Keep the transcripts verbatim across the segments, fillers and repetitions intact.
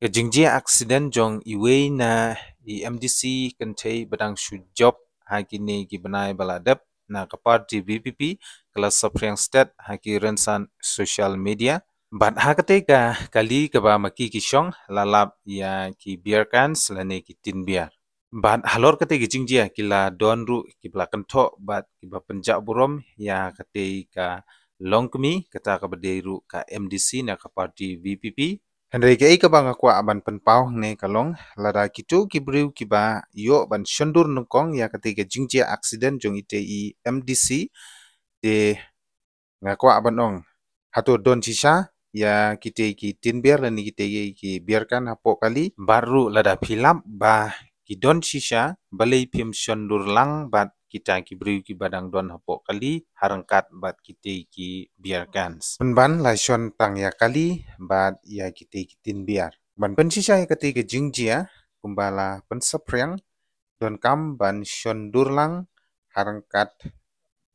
Ka jingjia accident jong iwei na i M D C kynthei ba dang shu jop ha kine ki bnai ba la dep na ka party V P P ka la saphriang stet ha ki rynsan social media. Bad ha katei ka kali kaba ma ki ki shong la lap ïa ki beer cans lane ki tin beer. Bad halor katei ka jingjia ki la don ruh kiba la kynthoh bad kiba pynjah burom ïa katei ka longkmie kata kaba dei ruh ka M D C na ka party V P P. Hynrei kaei kaba nga kwah ban pynpaw hangne ka long lada kito ki briew kiba ïoh ban shon dur nyngkong ïa katei ka jingjia accident jong itei i M D C te nga kwah ban ong hato don shisha ïa kitei ki tin beer lane kitei ki beer can hapoh kali. Bad ruh lada phi lap ba ki don shisha balei phim shon dur lang bad kita ki briew kiba dang don hapoh kali ha ryngkat bad kitei ki beer cans. Pynban la shon tang ïa kali bad ïa kitei ki tin beer. Ban pynshisha ïa katei ka jingjia kumba la pynsaphriang donkam ban shon dur lang ha ryngkat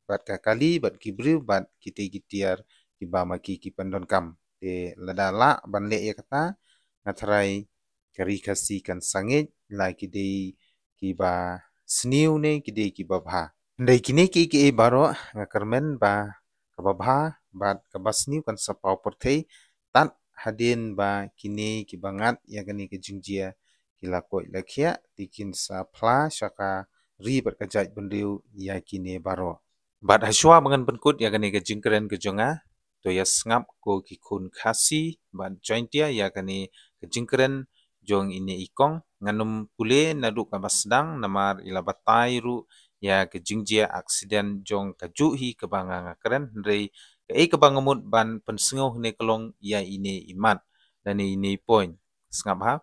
bad ka kali bad ki briew bad kitei ki tiar kiba ma ki ki pyndonkam. Te lada lah ban leh ïa kata nga tharai ka ri Khasi kan sangeh la ki dei kiba sniew ne ki dei kiba bha. Hynrei kine kiei kiei baroh nga kyrmen ba kaba bha bad kaba sniew kan sa paw pyrthei tad hadien ba kine kiba ngat ïa kane ka jingjia ki la koit la khiah te kin sa phla sha ka ri bad ka jaitbynriew ïa kine baroh. Bad hashwa ba ngan pynkut ïa kane ka jingkren ka jong nga, to ïa sngap ko ki khun Khasi bad Jaintia ïa kane ka jingkren jong ine i kong. Ngan ym pule naduh kaba sdang namar i la batai ruh ïa ka jingjia accident jong kajuh hi kaba nga nga kren, hynrei kaei kaba nga mut ban pynsngew hangne ka long ïa ine i mat lane ine i point. Sngap ha.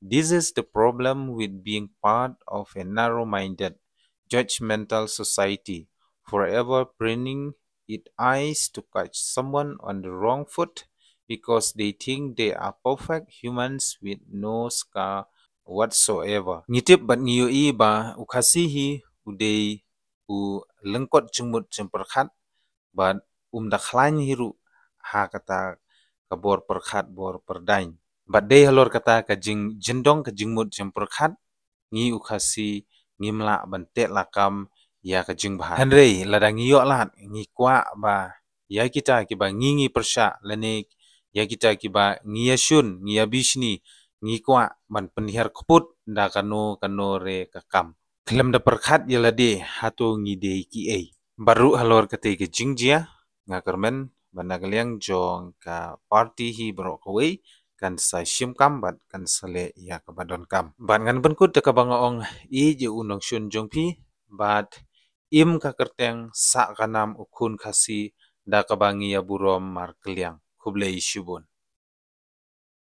This is the problem with being part of a narrow-minded, judgmental society, forever preening its eyes to catch someone on the wrong foot because they think they are perfect humans with no scar whatsoever. Ngi tip bad ngi ïohi ba u Khasi hi u dei u lyngkot jingmut jingpyrkhat bad um da khlaiñ hi ruh ha kata ka bor pyrkhat bor pyrdaiñ. Bad dei halor kata ka jingjyndong ka jingmut jingpyrkhat ngi u Khasi ngim lah ban teh lakam ïa ka jingbha. Hynrei lada ngi ïoh lad ngi kwah ba ïa kita kiba ngi ngi pyrshah lane ïa kita kiba ngi ïa shun ngi ïa bishni ngi kwah ban pynhiar kput da kano kano re ka kam. Khlem da pyrkhat ïa lade hato ngi dei kiei. Bad ruh halor katei ka jingjia nga kyrmen ba na ka liang jong ka party hi baroh kawei kan sa shim kam bad kan sa leh ïa kaba donkam. Bad ngan pynkut da kaba nga ong ïeit ïa u nongshun jong phi bad im ka kyrteng sah ka nam u khun Khasi da kaba ngi ïa burom markylliang. Khublei shibun.